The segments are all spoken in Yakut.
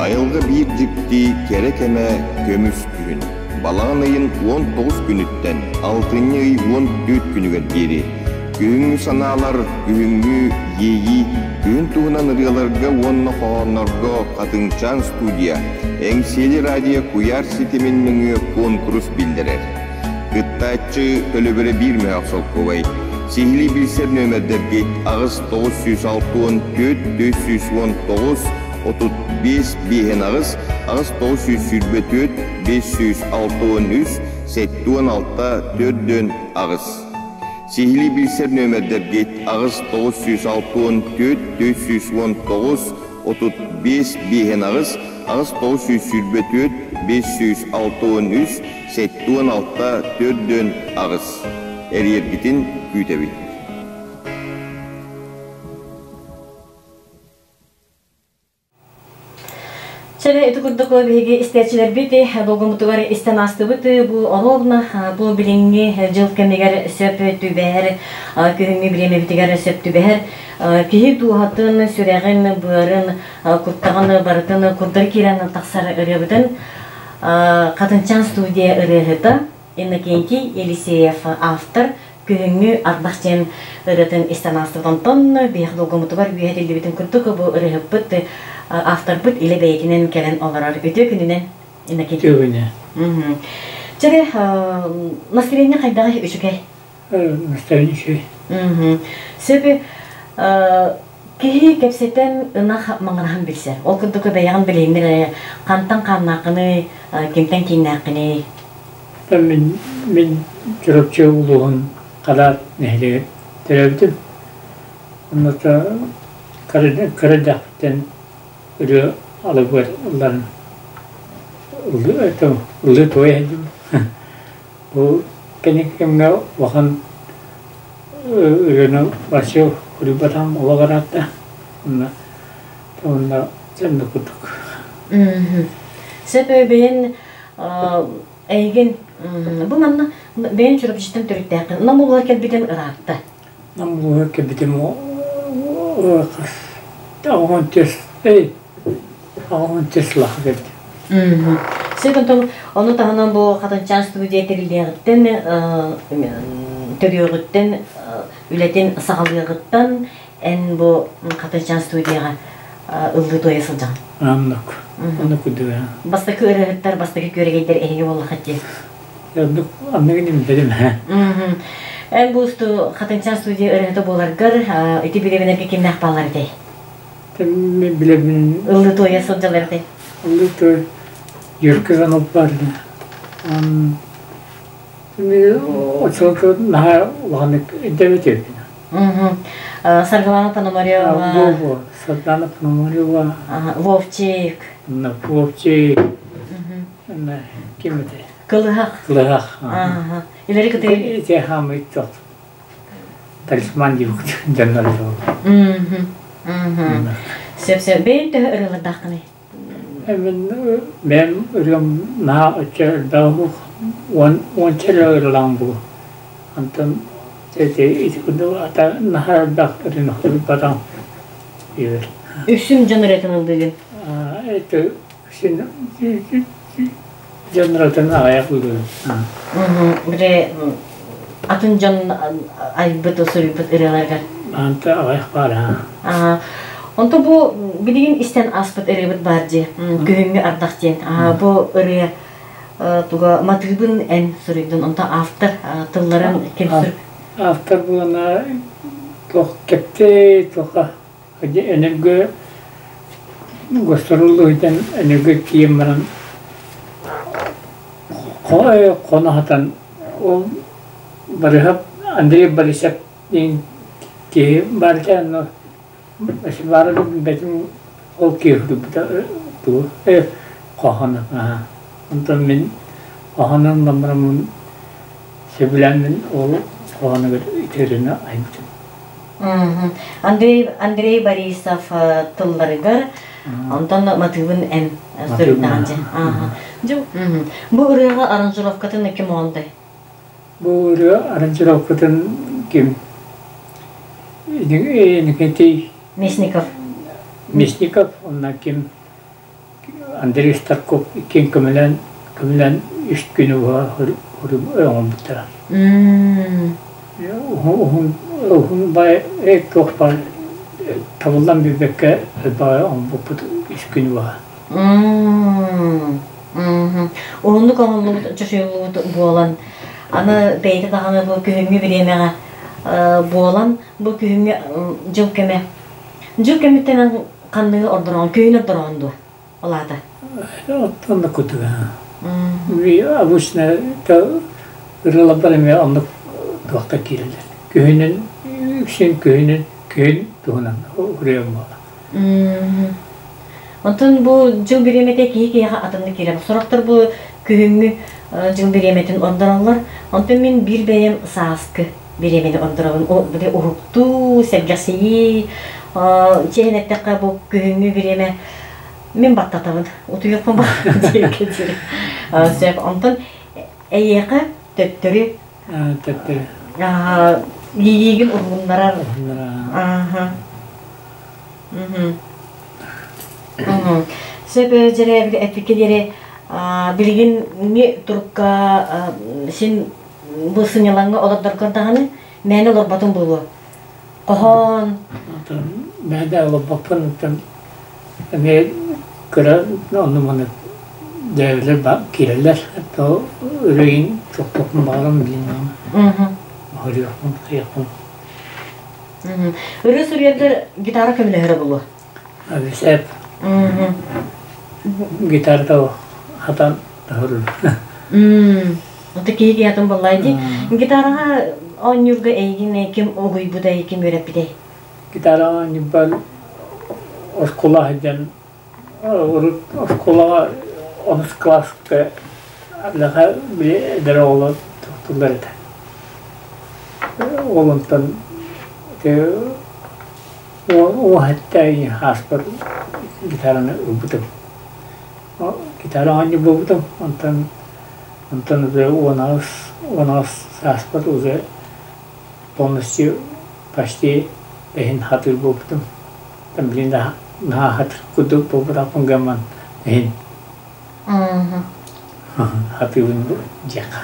Айылҕа биир дьикти кэрэ кэмэ көмүс күһүн. Балаҕан ыйын 19 күнүттэн алтынньы ый 14 күнүгэр диэри күһүҥҥү санаалар, күһүҥҥү иэйии, күһүн туһунан ырыаларга уонна хоһооннорго Хатыҥчаан студия Эҥсиэли радио куйаар ситимин нөҥүө куонкурус биллэрэр. Кыттааччы төлөбүрэ биир мөһөөх солкуобай. Сиһилии билсэр нүөмэрдэргит аҕыс 964 419 35 биэһин аҕыс аҕыс 924 563 76 48. Сиһилии билсэр нүөмэрдэргит аҕыс 964 419 35 биэһин аҕыс аҕыс 924 563 76 48. Эрийэргитин күүтэбит. Чэ, ити курдук биһиги истээччилэрбит долгуммутугар истэн аастыбыт. Бу оруобуна бу билиҥҥи дьыл кэмигэр сөп түбэһэр, күһүҥҥү бириэмэбитигэр сөп түбэһэр. Киһи дууһатын, сүрэҕин, быарын, куттаҕын барытын курдары киирэн тахсар ырыабытын Хатынчаан студия ырыаһыта Иннокентий Елисеев автор Күһүҥҥү ардах диэн ырыатын истэн аастыбыт. Онтон биһиэхэ долгуммутугар үөһэтиллибитин курдук бу ырыаһыппыт авторбыт илэ бэйэтинэн кэлэн олорор. Үтүө күнүнэн, Иннокентий. Үтүө күнү. Чэ, настроение хайдаҕый үчүгэй? Настроение үчүгэй. Сөп киһи кэпсэтэн ынах маҥыраһан билсэр. Ол курдук бэйэҕин билиһиннэр эрэ хантан хааннааххыный, кимтэн кииннээххиний? Мин, мин Чурапчы улууһун Хадаат нэһилиэгэр төрөөбүтүм. Онно кыра эрдэхпиттэн ырыа алыбыгар ылларан ыллыы туойа сылдьыбытым. Бу кэнники кэмҥэ улахан ырыаны вообще суруйбатаҕым олох ыраатта. Онно онно дьэ курдук. Сөп бэйэн Эйигин бу манна бэйэн Чурапчыттан төрүттээххин. Нам улууһа кэлбитин ыраатта. Нам улууһа кэлбитим аҕыс түс аҕыс түс сылаха кэлбитим. Сөп онтон ону таһынан бу Хатынчаан студия тэриллиэҕиттэн төрүөҕүттэн үлэтин саҕалыаҕыттан эн бу Хатынчаан студияҕа ыллыы туойа сылдьаҕын. Оннук. Оннук курдук. Бастакы ырыаһыттар, бастакы күөрэгэйдэр эһиги буоллаххыт дии. Оннук оннугун имдэрим һэ. Эн бу усту Хатынчаан студия ырыаһыта буоларгар ити билэбинэргэ кимнээх бааллар этэй? Мин билэбин. Ыллыы туойа сылдьаллар этэй? Ыллыы туой Юрка Иванов баар. Мин оччолорго наһаа улаханнык өйдөөбөт эбиппин. Саргылана Пономарева. Во, Саргылана Пономарева. Вовчик. Вовчик. Ким этэй? Кылыһах. Кылыһах. Илэри кытыы. Ити хаамый тох. Талисман диэбит дьоннор Сөп сөп. Бэйэн төһө ырыалардааххыный? Мин бэйэм ырыам наһаа оччо элбэх уһук уон уонча эрэ ырылаан буолуо. Онтон ити курдук ата наһаа элбэх ырыаны суруйбатаҕым диэбит. Үксүн дьон ырыатын ыллыыгын? Это үксүн дьон ырыатын аҕыйах ыллыыбын. Били атын дьон айбыт, суруйбут ырыаларыгар? Анта аҕыйах баар аа. Онто бу билигин истэн ааспыт ырыабыт баар дии, Күһүҥҥү ардах диэн. Бу ырыа туга матыыбын эн суруйдун, онто автор тылларын ким суруй? Автор буолана туох кэптэй туоха энерго госторуллуһуйтан энерго киин баран хоно хатан ол Барыһап Андрей Борисов диэн киһи баар этэ онно баара билбэтим ол киһи суруйбута тугу хоһоону онтон мин хоһоонун ылан сөбүлээн ол хоһоонугар үтүөрүнэ айбытым. Андрей Андрей Борисов тылларыгар онтон матыыбын эн суруйдаҕын дьэ. Бу ырыаҕа аранжировкатын ким оҥордой? Бу ырыа аранжировкатын ким Никитий Мясников. Мясников онно ким Андрей Старков иккиэн көмөлөөн көмөлөөн үс күнү быһа оҥорбуттара. Уһун уһун бай туох баар табыллан билбэккэ элбэҕи оҥорбуппут үс күнү быһа. Уһуннук оҥоһуллубут чочуйуллубут буолан аны бэйэтэ даҕаны бу күһүҥҥү бириэмэҕэ буолан бу күһүҥҥү дьыл кэмэ дьыл кэмиттэн ханныгы ордороҕун күһүн ордороҕун дуо ол аата Оннук курдук. Обычно ырыаларбар эмиэ оннук туохтар киирэллэр. Күһүнүн үксүн күһүнүн күһүн туһунан уруйан буолар. Онтон бу дьыл бириэмэтэ киһи киһиэхэ атыннык киирэр. Сорохтор бу күһүҥҥү дьыл бириэмэтин ордороллор. Онтон мин биир бэйэм сааскы бириэмэни ордоробун. Били уһуктуу, сэргэхсийии, чиэһин эттэххэ бу күһүҥҥү бириэмэ мин баттатабын. Утуйуохпун диэки Сөп. Онтон эйиэхэ төттөрү төттөрү иэйиигин уһуннарар. Сөп дьэрэ эппиккэ диэри билигин турукка син бу сынньалаҥҥа олордоргор даҕаны мээнэ олорботуҥ буолуо. Хоһоон. Мээнэ олорбоппун оттон эмиэ кыра онну-маны дьээбэлэр киирэллэр. То өрөйүн тохтуохпун баҕарам билин Хоруйуохпун, хайыахпын. Ырыа суруйаргар гитара көмөлөһөрө буолуо. Сөп. Гитарата хатан таһырыр. Ото киһи киһи буоллаа дии. Гитараҕа оонньуурга эйигин ким угуйбутай, ким үөрэппитэй? Гитараҕа оонньуурбар оскуола сылдьан урут оскуолаҕа онус кылааска лэхэ били эдэр оҕолор туттуллар этэ. Ол онтон уоһатта ааспар гитараны ылбытым. Гитара оонньуу буолбутум. Онтон онтон уже 18 сааспар уже полностью почти бэһин хатыыр буолбутум. Блин наһаа хатыр курдук буолбатахпын гамман иһин хатыыбын диэххэ.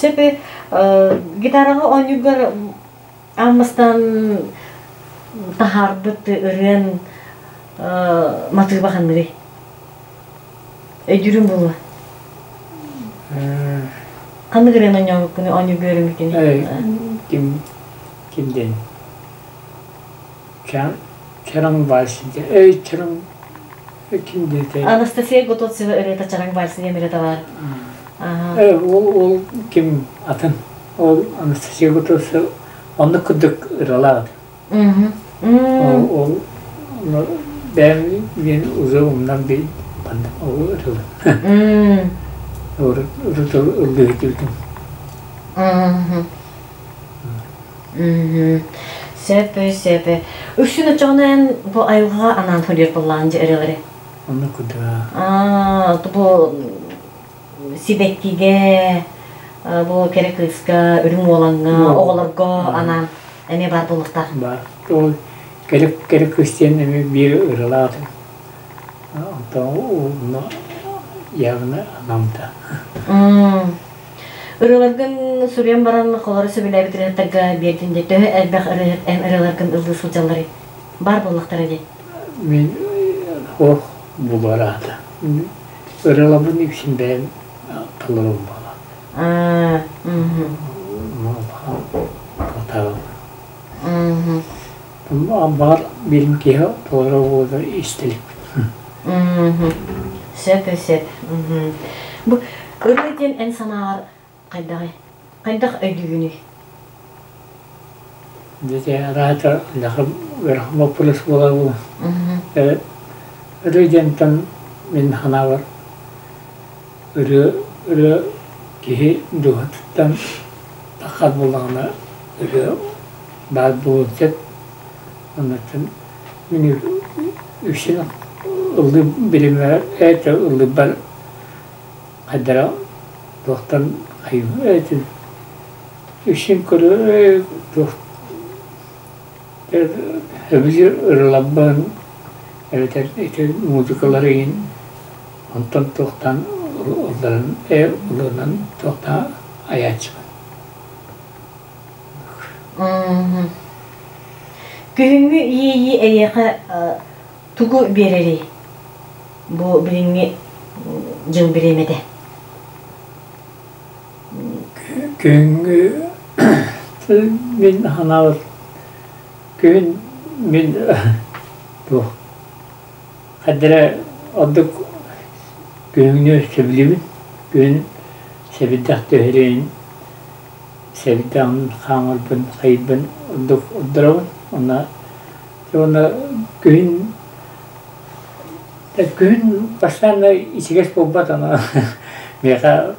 Сөп гитараҕа оонньуургар аан бастаан таһаарбыт ырыан матыыба ханныгый? Өйдүүрүм буолуо. Ханнык ырыаны оонньообуккун оонньуурга үөрэммиккин? Ким ким диэн Чараҥ вальс эй чараҥ ким диэтэ Анастасия Готовцева ырыата Чараҥ вальс диэн ырыата баар. Ол ол ким атын ол Анастасия Готовцева оннук курдук ырыалаах ол ол бэйэм мин уже умнан би ол ырыалар урут ыллыы сылдьыбытым. Сөп, сөп. Үксүн оччоҕуна эн бу айылҕаҕа анаан суруйар буоллаҕыҥ дьэ ырыалары? Оннук курдук. Аа, бу сибэккигэ, бу кэрэ кыыска, үрүҥ уолаҥҥа, оҕолорго анаан эмиэ баар буолуохтаах. Баар. Ол кэрэ кэрэ кыыс диэн эмиэ биир ырыалаах этим. Онтон онно явно анаммыта. Ырыаларгын суруйан баран холору сөбүлээбит ырыаһыттарга биэрдин дии. Төһө элбэх ырыаһыт эн ырыаларгын ыллыы сылдьалларый? Баар буоллахтара дии. Мин ох булар аата. Ырыаларбын үксүн бэйэм толорум буолар. Баар билим киһи толору буолар истилик. Сөп, сөп. Бу ырыа диэн эн санааҕар хайдаҕый? Хайдах өйдүүгүнүй? Дьэ, араата ыарахан боппуруос буолар буолан. Ырыа диэнтэн мин санаабар ырыа ырыа киһи дууһатыттан таххар буоллаҕына ырыа баар буолуон сөп. Оннуттан мин үксүн ыллыы билиммэр это ыллыырбар хайдара туохтан этин үксүн көрө туох өбүлүр ырыларбын Эбэтэр ити музыкалар иһин онтон туохтаан ылларан ылынан туохтаан айааччыбын. Күһүҥҥү иэйии эйиэхэ тугу биэрэрий? Бу билиҥҥи дьыл бириэмэтэ. Күһүҥҥү мин санаабар күһүн мин туох хайда эрэ ордук күһүҥҥү сөбүлүүбүн. Күһүн сэбирдэх түһэрин, сэбирдэҕин хаамарбын, хайыйбын ордук ордоробун. Уонна уонна күһүн күһүн бастаан ичигэс буолбат аны миэхэ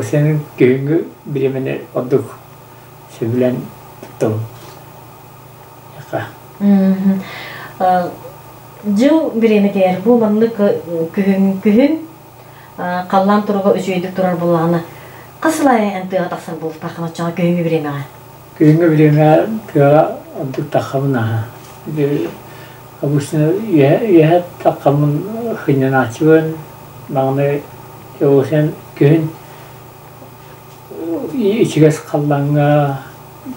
Сенин күһүҥҥү бириэмэни ордук сөбүлээн туттабын. Дьыл бириэмэтигэр бу маннык күһүн күһүн халлаан туруга үчүгэйдик турар буоллаҕына хас сыл аайы эн тыаҕа тахсар буолуохтааххын оччоҕо күһүҥҥү бириэмэҕэ? Күһүҥҥү бириэмэҕэ тыаҕа ордук таххабын аһа. Обычно үөһэ таххаммын сынньанааччыбын, маҥнай Ол күһүн ичигэс халлааҥҥа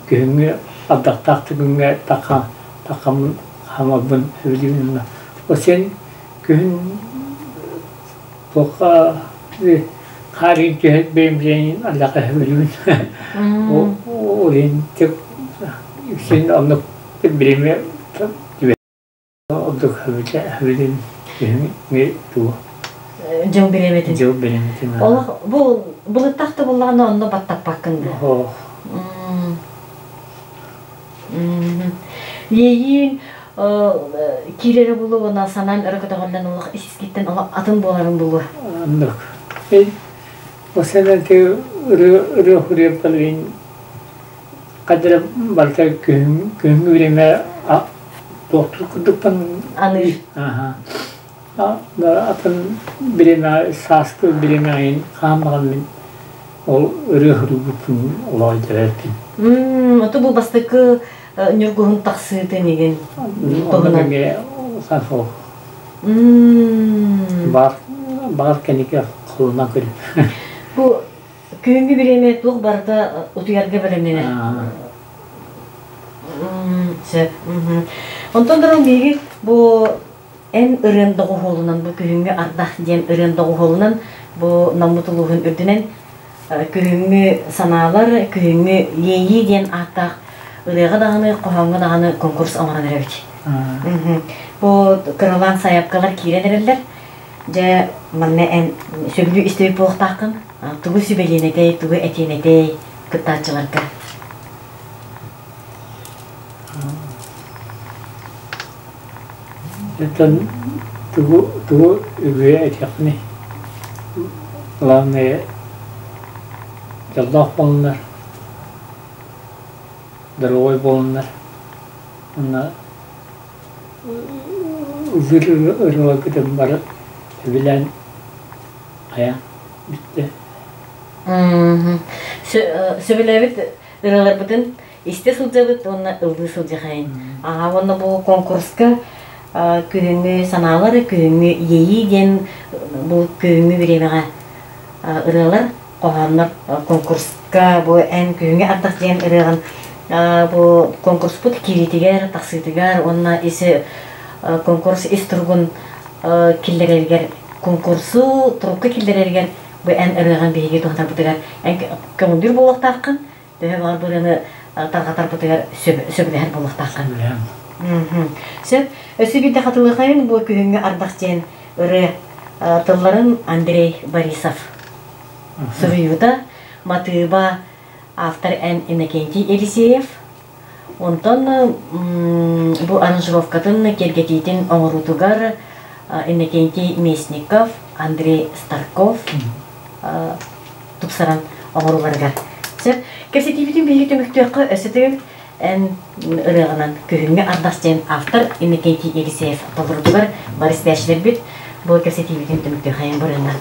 күһүҥҥү ардахтаах түгүҥҥэ таха тахаммын хаамарбын сөбүлүүбүн. Ол син күһүн туохха хаар иин түһэн бэйэм билэн ардахха сөбүлүүбүн. Ол иһин үксүн оннук бириэмэ Ордук сөбүлүүн күһүҥҥү тугу? Дьыл бириэмэтин. Дьыл бириэмэтин. Олох бу былыттах да буллаҕына онно баттаппаккын да. Оһ. Иэйиин киирэрэ булуо уонна санаан өрө көтөҕүллэн олох ис-искиттэн олох атын буоларын булуо. Оннук. Ол сэнэти ырыа ырыа хуруйаппалыын Хадара барыта күһүн күһүҥҥү бириэмэ туохтуур курдукпун Аныыр. Аха. Атын бириэмэ сааскы бириэмэ айын хааммаҕын мин ол ырыа суруйбуппун олоҕо итэбэппин. Ото бу бастакы ньургуһун тахсыытын игин туһунан. Эмиэ сан суох. Баар баар кэнники холунан көрүм. Бу Күһүҥҥү бириэмэ туох барыта утуйарга бэлэмнэнэр. Сөп. Онтон дорон биһиги бу эн ырыан доҕуһуолунан бу күһүҥҥү ардах диэн ырыан доҕуһуолунан бу Наммыт улууһун үрдүнэн күһүҥҥү санаалар, күһүҥҥү иэйии диэн ааттаах ырыаҕа даҕаны, хоһооҥҥо даҕаны конкурс оҥорон эрэбит. Бу кыралаан сайаапкалар киирэн эрэллэр. Дьэ, манна эн сөбүлүү истибит буолуохтааххын. Тугу сүбэлиэн этэй, тугу этиэн этэй кыттааччыларга? Оттон тугу тугу үгүө этиэхпиний? Главное, дьоллоох буолуннар, здоровой буолуннар. Уонна ыллыыр ырыаларгытын бары сөбүлээн хайа бүттэ. Сөбүлээбит ырыаларбытын истэ сылдьабыт уонна ыллыы сылдьахайын. Аха уонна бу конкурска күһүҥҥү санаалар, күһүҥҥү иэйии диэн бу күһүҥҥү бириэмэҕэ ырыалар, хоһооннор конкурска бу эн күһүҥҥү ардах диэн ырыаҕын бу конкурспут киириитигэр, тахсыытыгар уонна ис конкурс ис туругун киллэрэригэр конкурсу турукка киллэрэригэр бу эн ырыаҕын биһиги туһанарбытыгар эн көҥүллүүр буолуохтааххын төһө баҕар бу ырыаны тарҕатарбытыгар сөбүлэһэр буолуохтааххын сөп өссө биирдэ хатылыахайын бу күһүҥҥү ардах диэн ырыа тылларын Андрей Борисов суруйуута матыыба автор Н. Иннокентий Елисеев Онтон бу аранжировкатын киэргэтиитин оҥоруутугар Иннокентий Местников, Андрей Старков тупсаран оҥорууларыгар. Сөп. Кэпсэтиибитин биһиги түмүктүөххэ өссө төгүл эн ырыаҕынан күһүҥҥү ардах диэн автор Иннокентий Елисеев толорутугар бары истээччилэрбит бу кэпсэтиибитин түмүктүөххэйин бырыына.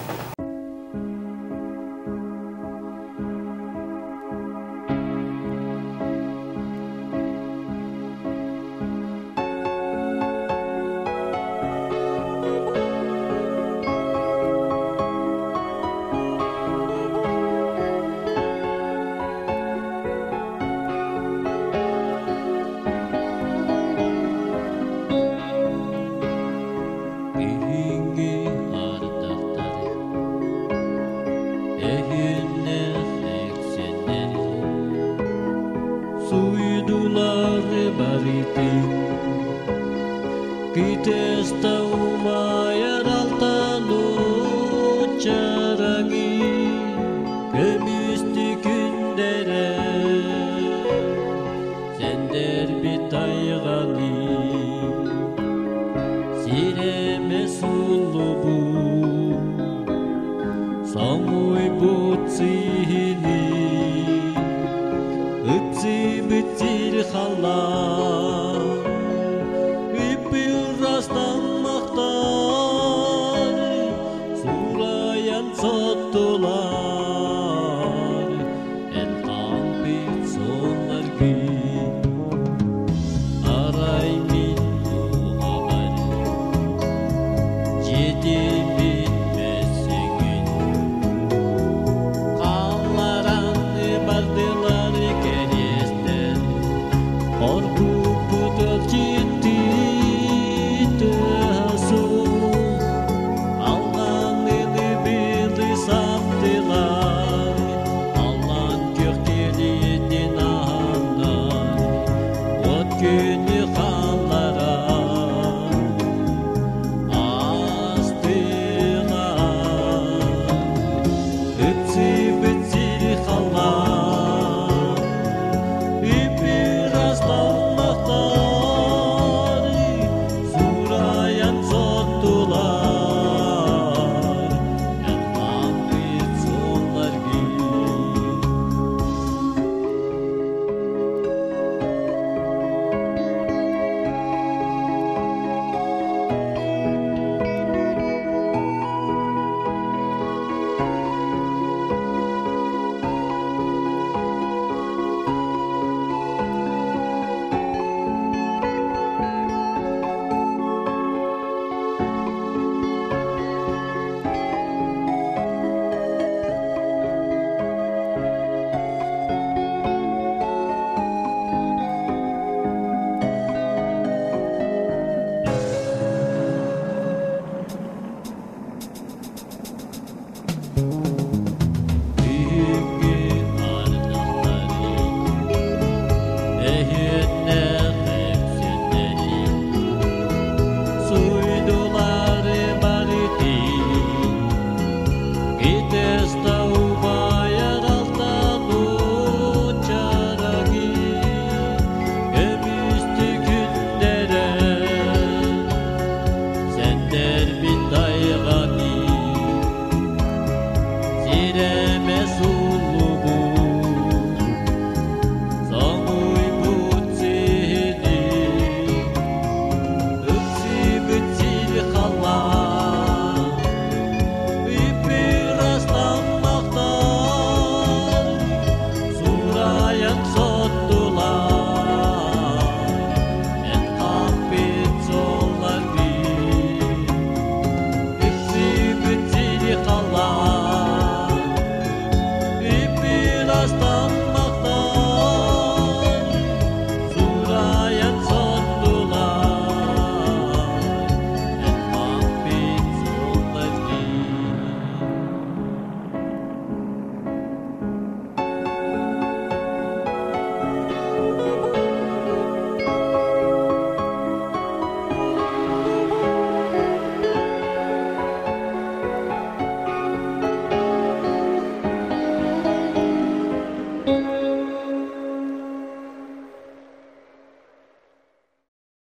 Ehünne eksenleri Suydular bariti Kitesta umayar altanu çarangi Көмүстү күндere Сендер битайгани Сиреме суллубу Самуй буцини Ыпсы бытир халан Үппүрастан мактар Сураян соттулар Эн кампит соннаргин Арай мин уғабар Жети битмесигин Қалларан бардылар керестен Коркуп жетти тасу Алғаныны білі саптылар.